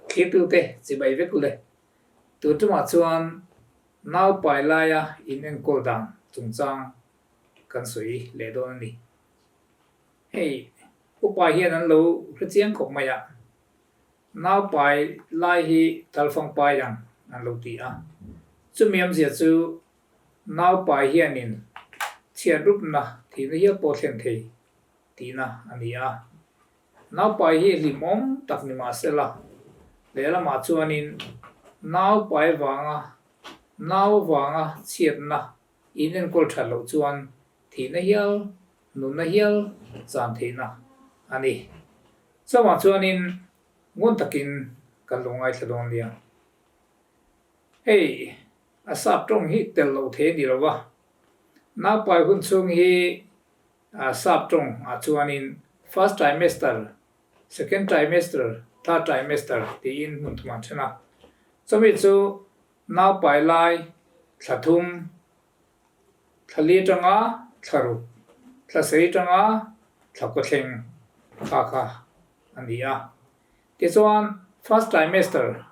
Thlirtute chibai vek ule. Tun tumah chuan naupai laia in enkawl dan chungchang kan sawi leh dawn a ni. Hei, upa hian an lo hre chiang khawp mai a, naupai lai hi talfang pai ang an lo ti a. Chumi awmzia chu naupai hianin chhiat rupna thihna hial pawh thlen thei tihna a ni a. Naupai hi hlimawm tak ni mah sela, lehlamah chuanin naupai vanga nau vanga chhiatna in enkawl that loh chuan thihna hial, nunna hial chan theihna a ni. Chuvang chuanin ngun takin kan lo ngaithla dawn nia. Hei a sap tawng hi tel loh thei a ni lo va, naupai hun chhung hi A sap tawng ah chuanin first trimester, second trimester, third trimester tiin hmun thum an then a. Chumi chu naupai lai thla thum, thla li atanga thla ruk, thla sei atanga thla kaw thleng kha kha a ni a. Tichuan first trimester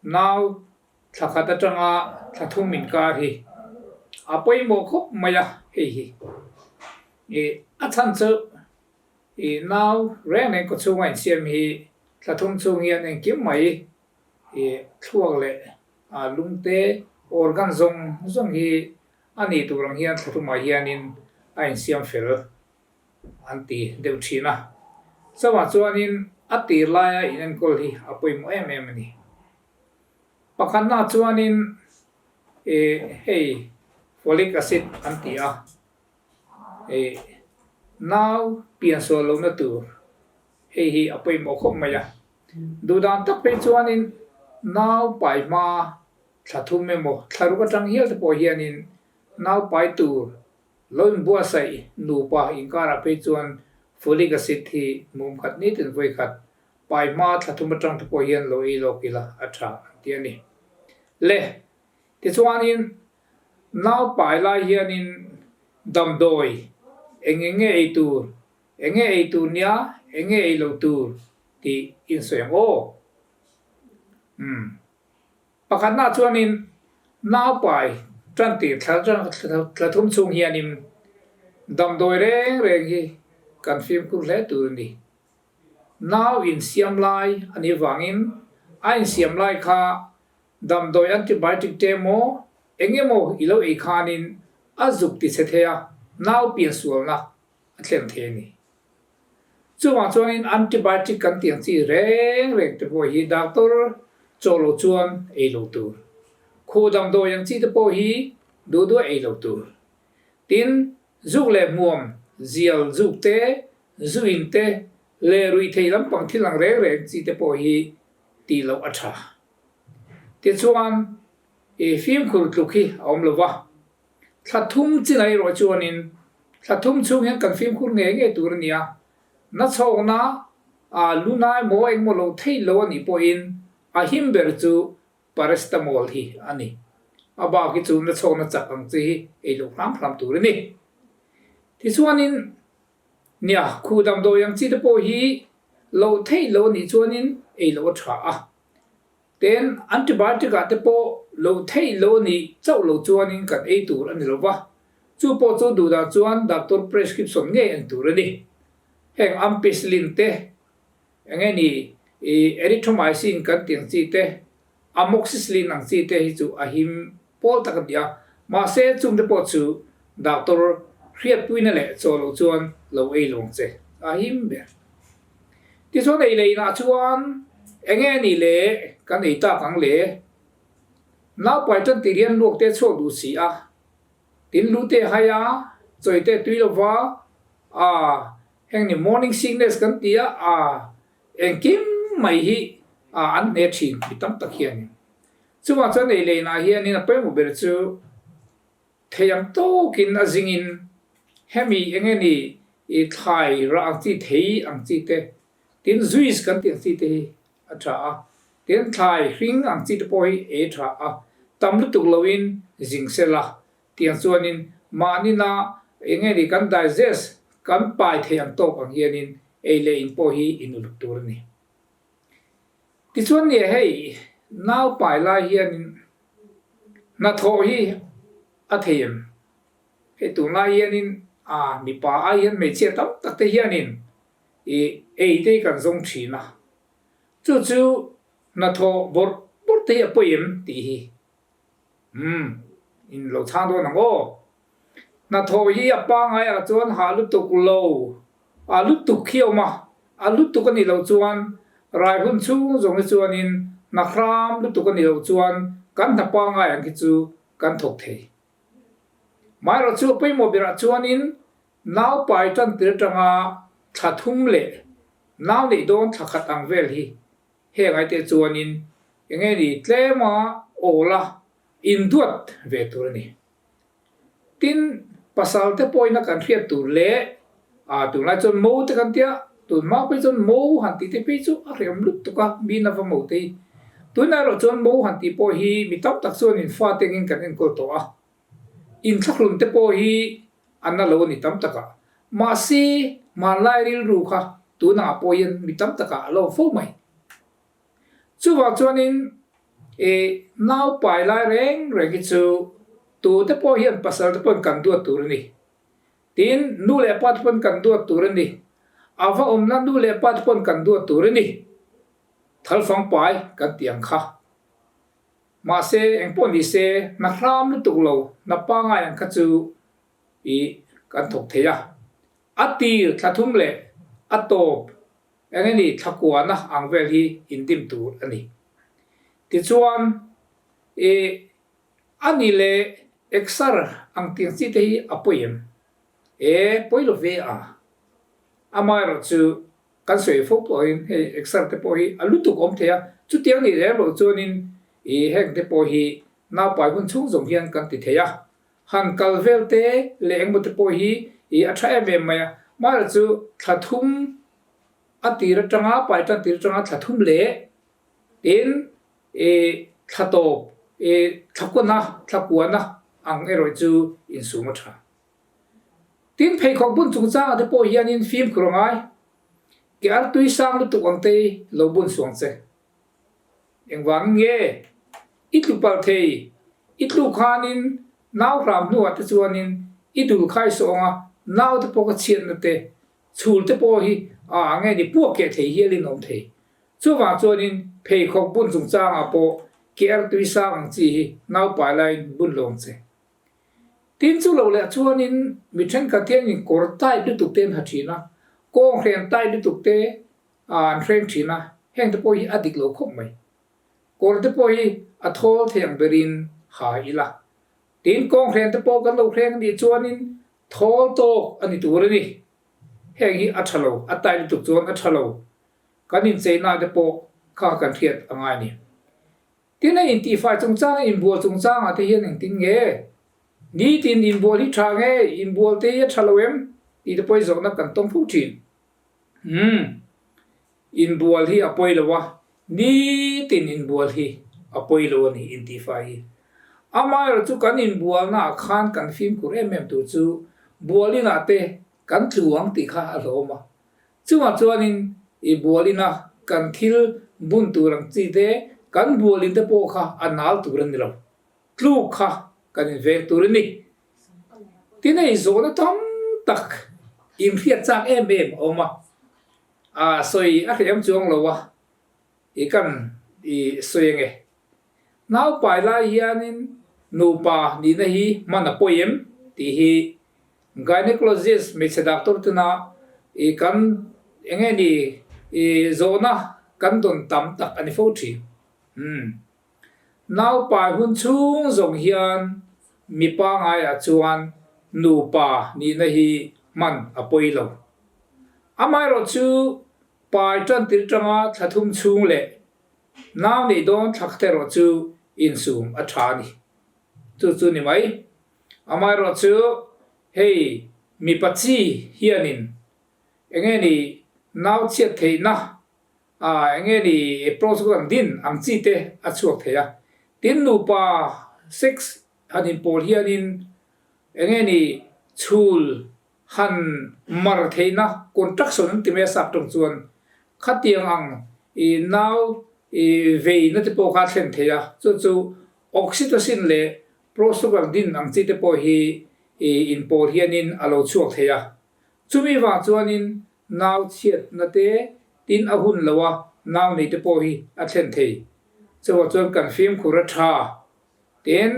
nau Thla khat atanga thla thum inkar hi a pawimawh khawp mai a, hei hi ih a chhan chu ih nau reng reng kaw chhunga insiam hi thla thum chhung hian engkim mai ih thluak leh ah lungte organ zawng zawng hi a nih tur ang hian thla thumah hianin a insiam fel an ti deuh thin a. Chuvang chuanin a tir laia inenkawl hi a pawimawh em em a ni. Pakhatna chuanin ih hei folic acid an ti a, ih nau piansual lohna tur hei hi a pawimawh khawp mai a. Duhdan tak phei chuanin nau pai hma thla thum emaw thla ruk atang hial te pawh hianin nau pai tur lo inbuatsaih nupa inkarah phei chuan folic acid hi mum khat nitin vawi khat Pai hma thla thum atang te pawh hian lo ei lawk ila a tha an ti a ni. Le, tichuanin nau pai lai hianin damdawi eng eng nge ei tur, eng nge ei tur nia, eng nge ei lo tur tih in sawi ang aw. Umm. Pakhatna chuanin nau pai tan tir thla thla thum chhung hianin damdawi reng reng hi kan fimkhur hle tur a ni. Nau insiam lai a nih vangin a insiam lai kha damdawi antibiotic te emaw eng emaw i lo ei khanin a zuk ti chhe thei a, nau piansualna a thlen thei a ni. Chuvang chuanin antibiotic kan tih ang chi reng reng te pawh hi doctor chaw lo chuan ei lo tur. Khuh damdawi ang chi te pawh hi duh duh a ei lo tur. Tin, zuk leh hmuam, zial zuk te, zu in te leh ruih theih lampang thil ang reng reng chi te pawh hi tih loh a tha. Tichuan, i fimkhur tluk hi a awm lo va, thla thum chin erawh chuanin thla thum chhung hian kan fimkhur ngei ngei tur a ni a, nachhawkna a lunai maw engmaw lo theih lo a nih pawhin a him ber chu Paracetamol hi a ni. A bak hi chu nachhawkna chak ang chi hi ei loh hram hram tur a ni. Tichuanin, nia, khuh damdawi ang chi te pawh hi loh theih loh a nih chuanin ei loh a tha a. Ten antibiotic ah te pawh loh theih loh a nih chauh loh chuanin kan ei tur a ni lo va. Chu pawh chu duhdah chuan doctor prescription ngei en tur a ni. Heng ampicillin te Eng nge ni, i erythromycin kan tih ang chi te, amoxicillin ang chi te hi chu a him pawl tak a ni a, mahse chung te pawh chu doctor hriatpuina leh chaw loh chuan lo ei lo ang che, a him ber. Tichuan ei leh inah chuan eng nge ni le kan ei tak ang le? Naupai tan tih hian luak te chhuak duh si a, tin lu te hai a, chawi te tui lova, a Heng ni morning sickness kan ti a, a engkim mai hi a an hne thin mi tam tak hianin. Chuvang chuan ei leinah hianin a pawimawh ber chu thei ang tawkin a zingin hemi eng nge ni i thlai rah ang chi thei ang chi te, tin juice kan tih ang chi te hi a tha a, tin thlai hring ang chi te pawh hi ei a tha a, tam lutuk loin zing sela Tiang chuanin mahnina eng nge ni kan digest kan pai theih ang tawk ang hianin ei leh in pawh hi in uluk tur a ni. Tichuan nia hei nau pai lai hianin hnathawh hi a thei em? Hei tunlai hianin a mipa ai hian hmeichhia tam tak te hianin ih ei te hi kan zawng thin a, chu chu hnathawh bawrh bawrh te hi a pawi em tih hi umm in lo chhang dawn ang aw. Hnathawh hi a pangai ah chuan hah lutuk lo, a lutuk hi a awm a, a lutuk a nih loh chuan rai hun chhung zawng hi chuanin hna hram lutuk a nih loh chuan kan hna pangai ang hi chu kan thawk thei. Maherawh chu a pawimawh berah chuanin nau pai tan tir atanga thla thum leh nau neih dawn thla khat ang vel hi heng aite chuanin enge ni tlema awla induat ve tur a ni. Tin, pasal te pawhin a kan hriat tur leh ah tunlai chuan mo te kan tia, tun hma phei chuan mo han tih te phei chu a hreawm lutuk a, mi na va mo te hi. Tunah erawh chuan mo han tih pawh hi mi tam tak chuan in fate angin kan enkawl tawh a, inthlahrun te pawh hi a na lo a ni tam tak a. Mahse, hmanlai rilru kha tunah pawh hian mi tam takah a lo awm fo mai. Chuvang chuanin i nau pai lai reng reng hi chu tute pawh hian pasal te pawhin kan duat tur a ni. Tin, nu leh pa te pawhin kan duat tur a ni. A va awmna nu leh pa te pawhin kan duat tur a ni. Thalfang pai kan tih ang kha. Mahse, engpawh ni se, hna hram lutuk lo, hna pangai ang kha chu i kan thawk thei a. A tir thla thum leh a tawp Eng nge ni thlakuana ang vel hi indim tur a ni. Tichuan, i a ni leh exer ang tiang chi te hi a pawi em? E, pawi lo ve a. Amaherawh chu kan sawi fo pawhin hei exer te pawh hi a lutuk awm thei a, chutiang nih reng loh chuanin i heng te pawh hi naupai hun chhung zawng hian kan ti thei a. Han kal vel te leh engmaw te pawh hi i a tha em em mai a, mahla chu thla thum a tir atanga pai tan tir atanga thla thum leh tin i thla tawp i thla kuana thla kuana ang erawh chu insum a tha. Tin pheikhawk bun chungchangah te pawh hianin fimkhur a ngai, ke artui sang lutuk ang te lo bun suang che. Engvangin nge i tlu palh thei? I tluk khanin nau hram hnuah te chuanin i dul khai sawng a, nau te pawh ka chhiatna te, chhul te pawh hi a ang nge ni puak keh thei hialin awm thei. Chuvang chuanin pheikhawk bun chungchangah pawh ke artui sang ang chi hi nau pai laiin bun lo ang che. Tin chu lo leh chuanin mi thenkhat hianin kawr tight lutuk te an ha thin a, kawnghren tight lutuk te a an hreng thin a, heng te pawh hi a dik lo khawp mai. Kawr te pawh hi a thawl thei ang berin ha ila. Tin, kawnghren te pawh kan lo hreng anih chuanin thawl tawk a ni tur a ni. Heng hi a tha lo, a tai lutuk chuan a tha lo. Kan incheina te pawh kha kan hriat a ngai a ni. Tin, a intihfai chungchang, a inbual chungchangah te hian engtin nge? Nitin inbual hi tha nge? Inbual te hi a tha lo em? Tih te pawh hi zawhna kan tawng fo thin. Umm, inbual hi a pawi lo a, nitin inbual hi a pawi lo a ni intihfai hi. Amaherawh chu kan inbualna ah khan kan fimkhur em em tur chu bualin ah te kan tlu ang tih kha a hlawm a. Chungah chuanin i bualin a kan thil bun tur ang chi te, kan bualin te pawh kha a nal tur a ni lo. Tluk kha kan inveng tur a ni. Tin hei zawhna tam tak inhriat chak em em a awm a, a sawi a hrehawm chuang lo a, i kan i sawi ange. Naupai lai hianin nupa nihna hi hman a pawi em tih hi gynecologist hmeichhe doctor tuna i kan eng nge ni i zawhna kan dawn tam tak a ni fo thin. Umm. Naupai hun chhung zawng hian mi pangaiah chuan nupa nihna hi hman a pawi lo. Amaherawh chu pai tantir tanga thla thum chhung leh nau neih dawn thla khat erawh chu insum a tha a ni. Chu chu ni mai. Amaherawh chu hei mipa chi hianin enge ni nau chhiat theihna Ah, eng nge ni approach ang din ang chi te a chhuak thei a. Tin nupa sex han inpawl hianin eng nge ni chhul han mar theihna contraction an ti mai a sap tawng chuan khatiang ang i nau Veina te pawh kha a thlen thei a, chu chu oxytocin leh prostaglandin ang chi te pawh hi inpawl hianin a lo chhuak thei a. Chumi vang chuanin nau chhiatna te tin a hun lo a, nau nei te pawh hi a thlen thei. Chuvang chuan kan fimkhur a tha. Tin,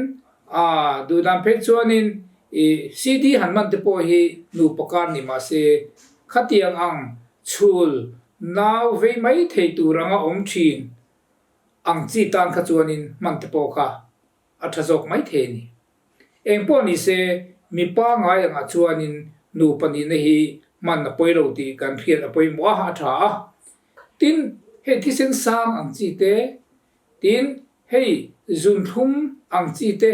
a duhdan phei chuanin i CD han man te pawh hi nupa kar ni mah se, khatiang ang chhul nau vei mai thei tur anga awm thin ang chi tan kha chuanin hman te pawh kha a tha zawk mai thei a ni. Eng pawh ni se, mipa ngai angah chuanin nupa nihna hi hman a pawi lo tih kan hriat a pawimawh a, a tha a. Tin, hei thisen sang ang chi te, Tin, hei zunthlum ang chi te,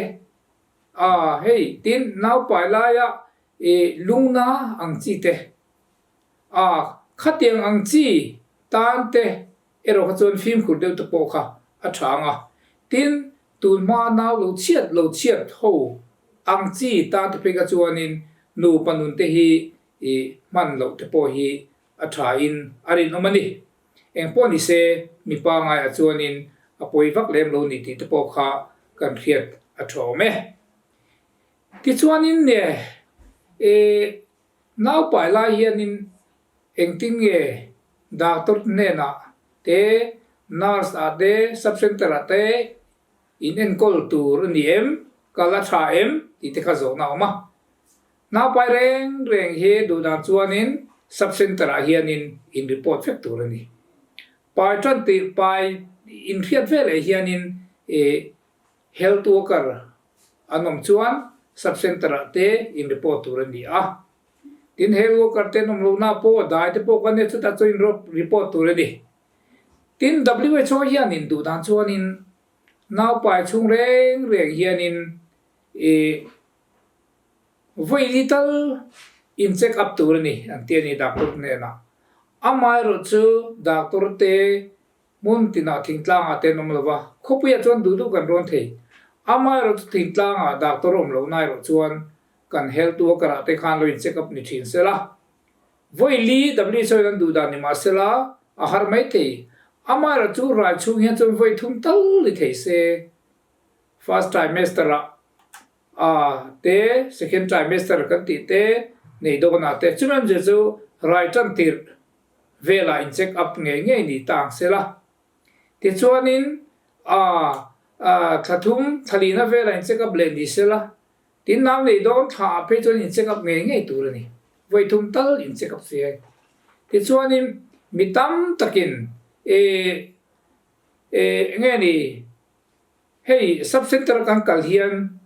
a hei tin naupai laia i lungna ang chi te, a khatiang ang chi tan te erawh kha chuan fimkhur deuh te pawh kha a tha ang a. Tin, tunhma nau lo chhiat lo chhiat ho ang chi tan te phei kha chuanin nupa nun te hi i hman loh te pawh hi a tha in a rinawm a ni. Eng pawh ni se, mi pangaiah chuanin a pawi vak lem lo ni tih te pawh kha kan hriat a tha awm e. Tichuanin nge e naupai lai hianin engtin nge doctor hnenah te, nurse ah te, sub center ah te in enkawl tur a ni em, kal a tha em tih te kha zawhna a awm a. Naupai reng reng hi duhdan chuanin Sub Centre ah hianin in report vek tur a ni. Pai tan tih pai inhriat veleh hianin ih Health Worker an awm chuan Sub Centre ah te in report tur a ni a. Tin Health Worker te an awm lohna pawh dai te pawh kan nia chutah chuan in report tur a ni. Tin WHO hianin duhdan chuanin naupai chhung reng reng hianin ih Vawi tal in check up tur a ni an ti a ni doctor hnenah. Amaherawh chu doctor te hmun tinah thingtlangah te an awm lo va, khawpuiah chuan duh duh kan rawn thei. Amaherawh chu thingtlangah doctor awm loh na erawh chuan kan health worker ah te khan lo in check up ni thin sela. Vawi li WHO in an duh dan ni mah sela a har mai thei. Amaherawh chu rai chhung hian chuan vawi thum tal ni thei se. First trimester ah A te, second trimester kan tih te, neih dawnah te, chumi awmzia chu rai tan tirh velah in check up ngei ngei ni ta ang sela. Tichuanin a thla thum, thla lihna velah in check up leh ni sela, tin nau neih dawn thla ah phei chuan in check up ngei ngei tur a ni. Vawi thum tal in check up se. Tichuanin mi tam takin e enge ni Hei sub center kan kal hian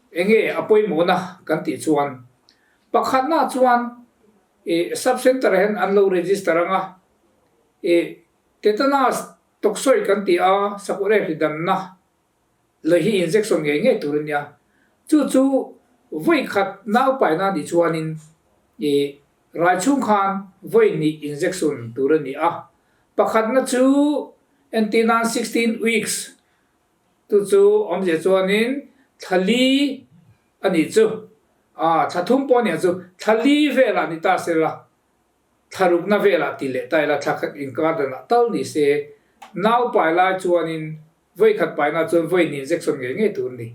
enge a pawimawhna kan tih chuan pakhatna chuan ih sub center ah hian an lo register ang a, ih tetanus tawksawi kan tih a sakawr hri danna lei hi injection ngei ngei tur a nia, chu chu vawi khat naupaina nih chuanin ih rai chhung khan vawi hnih injection tur a ni a, pakhatna chu Entir nan 16 weeks tu chu awmzia chuanin thla li a nih chu, ah thla thum pawh a nih ang chu, thla li velah ni ta sela, thla rukna velah ti leh ta ila thla khat inkar danah tal ni se, nau pai lai chuanin vawi khat paina chuan vawi hnih injection ngei ngei tur a ni.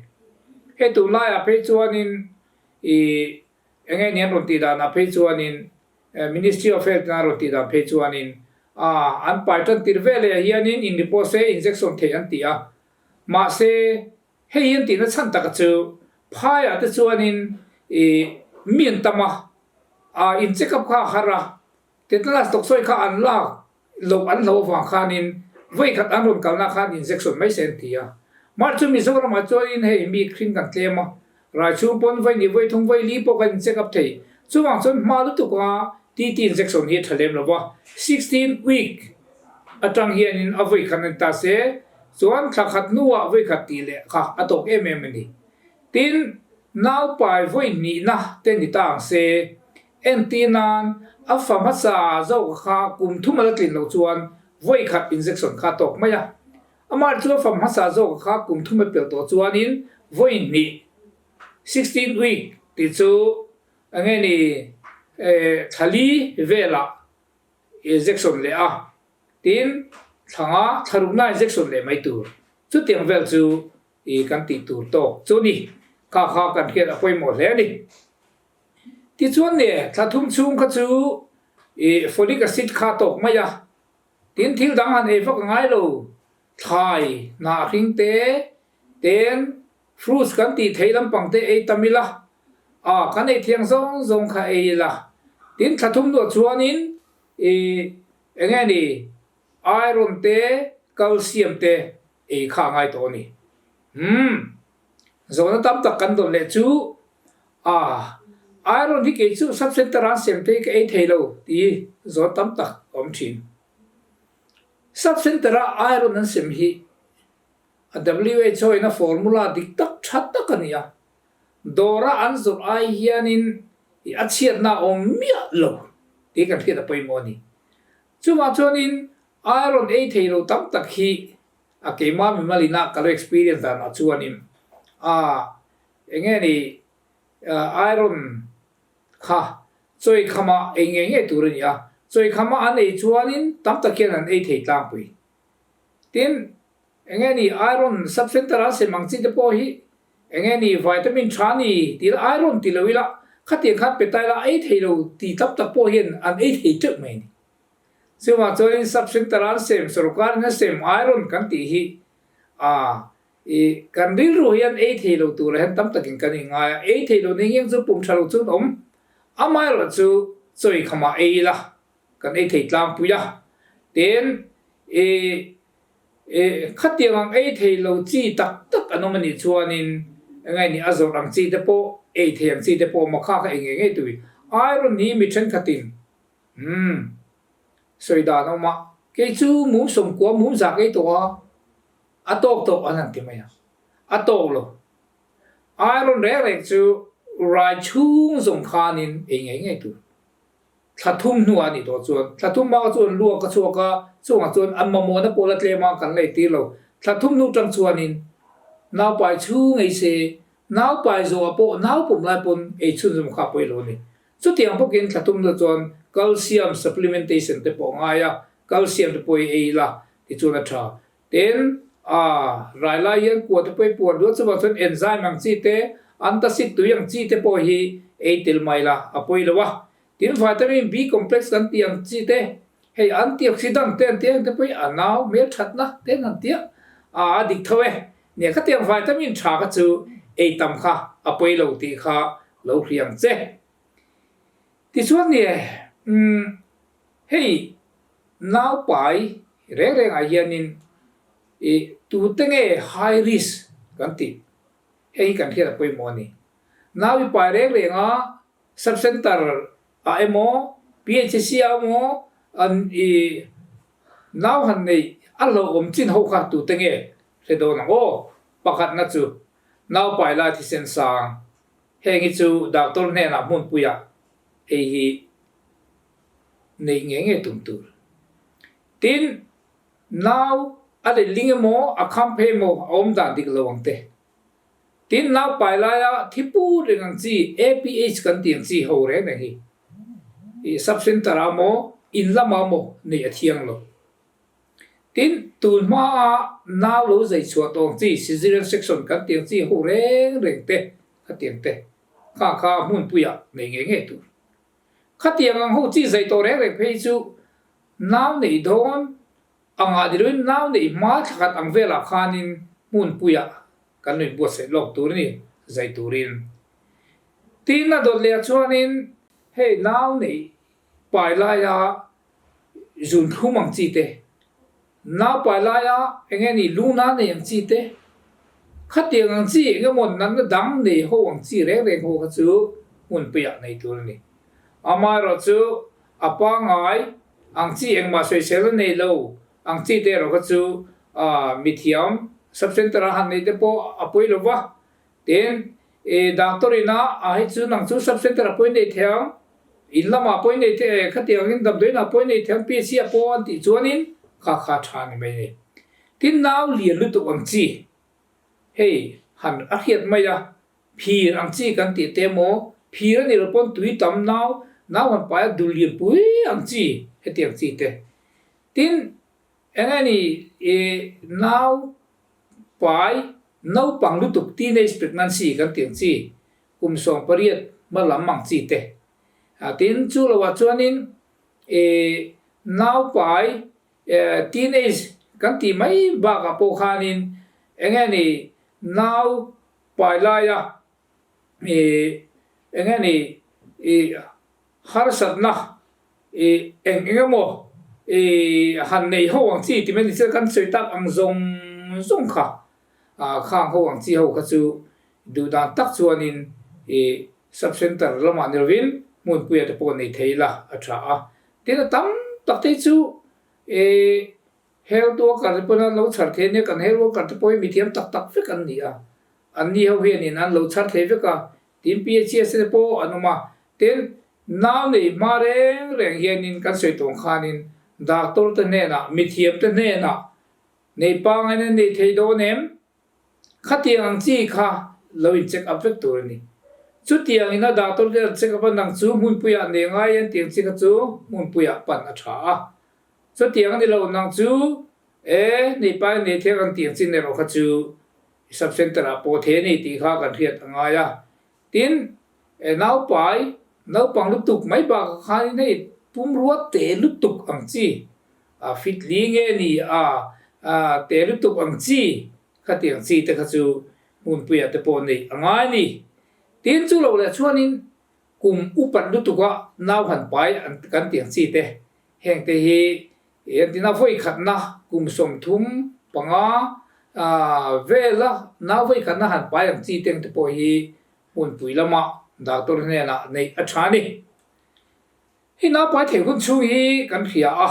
Hei tunlaiah phei chuanin ih eng nge ni an rawn tih danah phei chuanin Ministry of Health in a rawn tih dan phei chuanin an pai tan tir ve leh hianin in report se injection theih an ti a, mahse hei hi an tihna chhan taka chu phaiah te chuanin ih mi an tam a, in check up kha a har a, tetanus tawksawi kha an lak loh an hlo avang khanin vawi khat an rawn kalna khan injection mai se an ti a. Mah chu Mizoramah chuanin hei mi hring kan tlem a, rai chhung pawn vawi ni vawi thum vawi li pawh kan in check up thei. Chuvang chuan hma lutuk a TT injection hi a tha lem lo va, 16 week atang hianin a vawi khat a ni ta se chuan thla khat hnuah vawi khat tih leh kha a tawk em em a ni. Tin, naupai vawi hnihna te ni ta ang se. Entir nan, a fa hmasa zawk kha kum thum a la tlin loh chuan vawi khat injection kha a tawk mai a. Amah chu a fa hmasa zawk kha kum thum a pelh tawh chuanin vawi hnih, 16 week, tih chu enge ni thla li velah injection leh a. Tin. Thla nga, thla rukna injection leh mai tur. Chutiang vel chu i kan tih tur tawk chu ni. Kha kha kan hriat a pawimawh hle a ni. Tichuan ne, thla thum chhung kha chu i folic acid kha tawk mai a. Tin thil dang han ei vak a ngai lo. Thlai, hnah hring te, ten fruits kan tih theih lampang te ei tam ila, a kan ei thiang zawng zawng kha ei ila. Tin thla thum hnuah chuanin i eng nge ni iron te calcium te ei kha a ngai tawh a ni. Umm zawhna tam tak kan dawn leh chu a iron hi kei chu sub center a an sem te hi ka ei thei lo tih zawhna tam tak a awm thin. Sub center a iron an sem hi a WHO in a formula dik tak tha tak a ni a, dawra an zawrh ai hianin a chhiatna a awm miah lo tih kan hriat a pawimawh a ni. Chuvang chuanin iron ei thei lo tam tak hi a keimah mimalina ka lo experience danah chuanin a enge ni iron kha chawi khama ei ngei ngei tur a ni a, chawi khama an ei chuanin tam tak hian an ei thei tlangpui. Tin, enge ni iron sub center a sem ang chi te pawh hi enge ni vitamin tha ni tih la iron ti lo ila khatiang khan pe ta ila ei thei lo ti tam tak pawh hian an ei thei teuh mai a ni. Chuvang chuanin sub center a an sem sorkar in a sem iron kan tih hi a i kan rilru hian ei thei lo turah hian tam takin kan inngai a, ei thei lo ning hian chu pum tha lo chu an awm. Amaherawhchu chu chawi khamah ei ila kan ei thei tlangpui a, tin i i khatiang ang ei thei lo chi tak tak an awm a nih chuanin engah ni a zawrh ang chi te pawh ei thei ang chi te pawh awm a, kha kha ei ngei ngei tui. Iron hi mi thenkhatin umm sawi dan a awm a, kei chu mum sawmkua mum zak ei tawh a, a tawk tawk an han ti mai a, a tawk lo. Iron reng reng chu rai chhung zawng khanin ei ngei ngei tur. Thla thum hnuah a nih tawh chuan, thla thum hma chuan luak a chhuak a, chungah chuan an mamawhna pawh la tlem a, kan lei tir lo. Thla thum hnu tang chuanin naupai chhung ei se, naupai zawhah pawh nau pawm lai pawn ei chhunzawm kha a pawi lo a ni. Chutiang bawkin thla thum hnu chuan calcium supplementation te pawh a ngai a, calcium te pawh i ei ila tichuan a tha. Tin, a rai lai hian kua te pawh i puan duh a, chuvang chuan enzyme ang chi te, antacid tui ang chi te pawh hi ei tel mai la a pawi lo a. Tin, vitamin B complex kan tih ang chi te, hei antioxidant te an tih ang te pawh hi a nau hmel thatna te an han tih a, a a dik tho e. Nia khatiang vitamin tha kha chu ei tam kha a pawi lo tih kha lo hria ang che. Tichuan nia, umm hei Naupai reng rengah hianin i tute nge high risk kan tih hei hi kan hriat a pawimawh a ni. Nau i pai reng renga sub center ah emaw PHC ah emaw an i nau han neih a hlauhawm chin ho kha tute nge hre dawn ang aw. Pakhatna chu naupai lai thisen sang heng hi chu doctor hnenah hmunpuiah hei hi neih ngei ngei tum tur. Tin, nau a letling emaw, a kham phei emaw a awm dan dik lo ang te. Tin, nau pai laia thi pur reng ang chi, APH kan tih ang chi ho reng reng hi i sub center ah maw, in lamah maw neih a thiang lo. Tin, tun hmaa nau lo zai chhuah tawh ang chi, cesarean section kan tih ang chi ho reng reng te, khatiang te kha kha hmunpuiah nei ngei ngei tur. Khatiang ang ho chi zai tawh reng reng phei chu nau neih dawn angah ni loin nau neih hma thla khat ang velah khanin hmunpuiah kan lo inbuatsaih lawk tur a ni zai turin. Tin a dawt leh ah chuanin hei nau neih pai laia zun thlum ang chi te, nau pai laia eng nge ni lungna nei ang chi te, khatiang ang chi eng emaw natna dang nei ho ang chi reng reng ho kha chu hmunpuiah nei tur a ni. Amaherawh chu a pangngai ang chi engmah sawiselna nei lo ang chi te erawh kha chu mithiam sub center a han neih te pawh a pawi lo va, Tin, i doctor in a, a hei chu nang chu sub center ah pawh i nei thei ang, in lamah pawh i nei thei e, khatiang in damdawiin ah pawh i nei thei ang, PHC ah pawh an tih chuanin kha kha tha ni mai a ni. Tin, nau lian lutuk ang chi, hei han a hriat mai a, phir ang chi kan tih te emaw, phir a nih loh pawn tui tam nau, nau han pai a dul lian pui ang chi, hetiang chi te. Tin. Eng nge ni i nau pai naupang lutuk teenage pregnancy kan tih ang chi kum 18 hma lam ang chi te. Tin chu lo ah chuanin i nau pai teenage kan tih mai bakah pawh khanin eng nge ni nau pai laia i eng nge ni i harsatna i eng eng emaw i han nei ho ang chi ti mai ni se kan sawi tak ang zawng zawng kha ah khang ho ang chi ho kha chu duh dan tak chuanin i sub center lamah ni lovin hmunpuia te pawh nei thei ila a tha a. Tin a tam tak te hi chu i health worker te pawhin an lo chhar thei ania kan health worker te pawh hi mithiam tak tak vek an ni a anni ho hianin an lo chhar thei vek a tin PHS te pawh an awm a tin Nau nei hma reng reng hianin kan sawi tawng khanin doctor te hnenah, mithiam te hnenah nei pangain an nei thei dawn em? Khatiang ang chi kha lo in check up vek tur a ni. Chutiang ina doctor te an check up a nang chu hmunpuiah nei ngai an tih ang chi kha chu hmunpuiah pan a tha a. Chutiang a ni lo nang chu e nei pain nei thek an tih ang chin erawh kha chu sub center ah pawh thei a ni tih kha kan hriat a ngai a. Tin, e naupai, naupang lutuk mai bakah khanin hei pumrua te lutuk ang chi, a fit li nge ni a, a te lutuk ang chi, khatiang chi te kha chu hmunpuiah te pawh neih a ngai a ni. Tin, chu lo leh chuanin kum upat lutuka nau han pai an kan tih ang chi te, heng te hi Entina vawikhatna kum 35 vela nau vawikhatna han pai ang chi teng te pawh hi hmunpui lama doctor hnenah neih a tha a ni. Hei nau pai theih hun chhung hi kan hria a,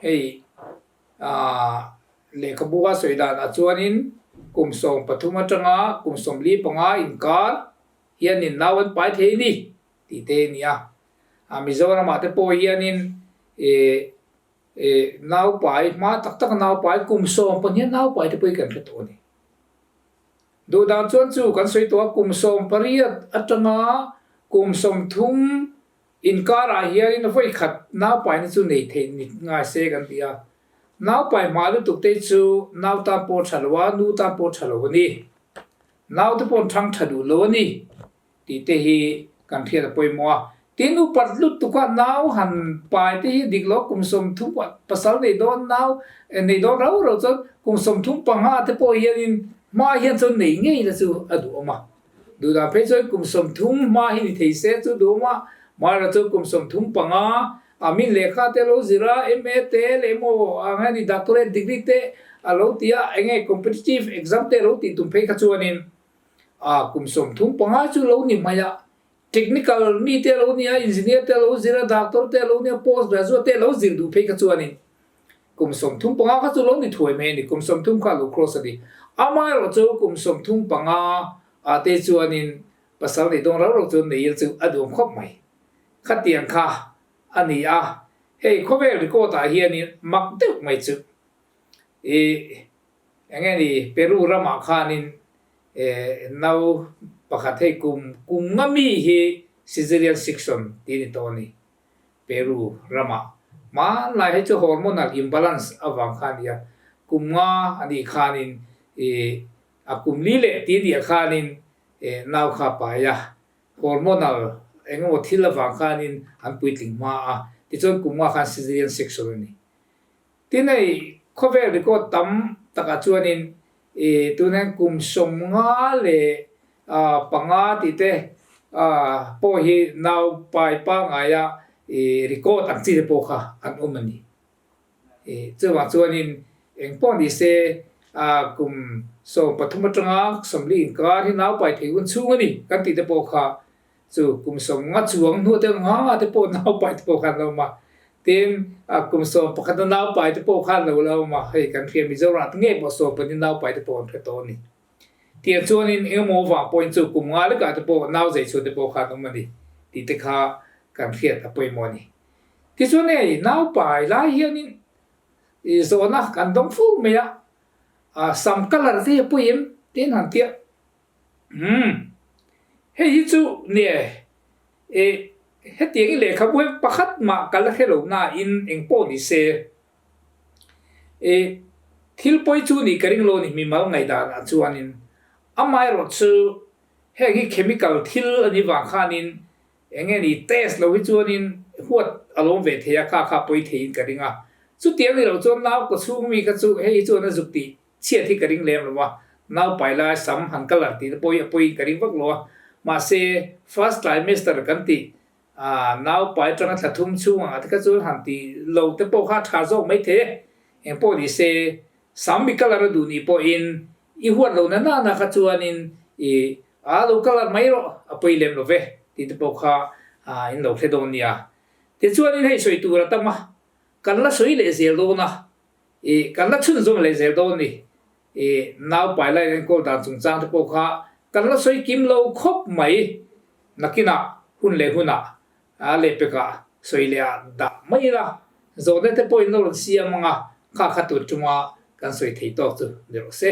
hei lehkhabu a sawi danah chuanin kum 13 atanga kum 45 inkar hianin nau an pai thei a ni tih te a ni a. A Mizoramah te pawh hianin ih ih naupai hma tak tak naupai kum sawm pahnih naupai te pawh hi kan hre tawh a ni. Duh dan chuan chu kan sawi tawh a kum 18 atanga kum 30 inkarah hianin vawi khat naupaina chu nei theih ni ngai se kan ti a. Naupai hma lutuk te chu nau tan pawh tha lo a, nu tan pawh tha lo a ni. Nau te pawh an thang tha duh lo a ni. Tih te hi kan hriat a pawimawh a. Tin, upat lutuk a nau han pai te hi dik lo, kum 30 pasal nei dawn nau nei dawn rau rau chuan kum 35 te pawh hianin hma hian chuan nei ngei la chu a duhawm a. Duhdan phei chuan kum 30 hma hi ni thei se chu duhawm a, mahla chuan kum 35 a min lehkha te lo zir a, MA te leh emaw ang hian doctorate degree te a lo ti a, eng nge competitive exam te a lo tih tum phei kha chuanin A kum 35 chu lo ni mai a, technical mi te a lo ni a, engineer te a lo zir a, doctor te a lo ni a, post graduate te a lo zir duh phei kha chuanin kum 35 kha chu lo ni thuai mai a ni, kum 30 kha a lo cross a ni. Amaherawh chu kum 35 ah te chuanin pasal nei dawn rau rau chuan neil chu a duam khawp mai. Khatiang kha a ni a, hei khawvel record ah hianin mak deuh mai chu i Eng nge ni, Peru ramah khanin nau pakhat hei kum kum nga mi hi Caesarean section tih a ni tawh a ni, Peru ramah. Hmanlai hei chu hormonal imbalance avang kha a ni a, kum nga a nih khanin a kum li leh tih a nih khanin nau kha a pai a, hormonal eng emaw thil avang khanin an puitling hma a, tichuan kum nga khan Caesarean section a ni. Tin hei khawvel record tam takah chuanin ih tuna kum 55 tih te pawh hi nau pai pangaia ih record ang chi te pawh kha an awm a ni. Ih chuvang chuanin eng pawh ni se kum 13 atanga 40 inkar hi nau pai thei hun chhung a ni kan tih te pawh kha Chu kum 50 chuang hnu te nga te pawh naupai te pawh khan lo awm a, tin kum 11 na naupai te pawh khan lo la awm a, hei kan hria Mizoram te ngei pawh 12 naupai te pawh an hre tawh a ni. Tiang chuanin engemaw vang pawhin chu kum nga lekah te pawh nau zei chhun te pawh khan awm a ni tih te kha kan hriat a pawimawh a ni. Tichuan hei naupai lai hianin zawhna kan dawng fur mai a, sam colour te hi a pawi em tiin han tia. Umm. Hei hi chu nia e, hetiang i lehkhabu hi pakhat mah ka la hre lo nain eng pawh ni se. I thil pawi chu nih ka ring lo a ni mimal ngaihdanah chuanin amaherawhchu heng hi chemical thil a nih vang khanin Eng nge ni test lo hi chuanin huat a lawm ve thei a, kha kha pawi theiin ka ring a. Chutiang ni lo chuan nau ka chhung mi kha chu hei hi chuan a zuk tih chhiat hi ka ring lem lo a, nau pai lai sam han colour tih te pawh hi a pawiin ka ring vak lo a. Mahse first trimester kan tih ah nau pai atanga thla thum chhung ang ah te kha chuan han tih lo te pawh kha a tha zawk mai thei e. Eng pawh ni se sam mi colour a duh nih pawhin i huat lo na nana kha chuanin i A lo kal a mai rawh, a pawi lem lo ve tih te pawh kha in lo hre dawn nia. Tichuanin hei sawi tur a tam a, kan la sawi leh zel dawn a, ih kan la chhunzawm leh zel dawn ni. Ih nau pai lai enkawl dan chungchang te pawh kha kan la sawi kim lo khawp mai. Nakinah hun leh hunah a lehpekah sawi leh ah dah mai ila, zawhna te pawhin la rawn siam ang a, kha kha tur chunga kan sawi thei tawk chu ni rawh se.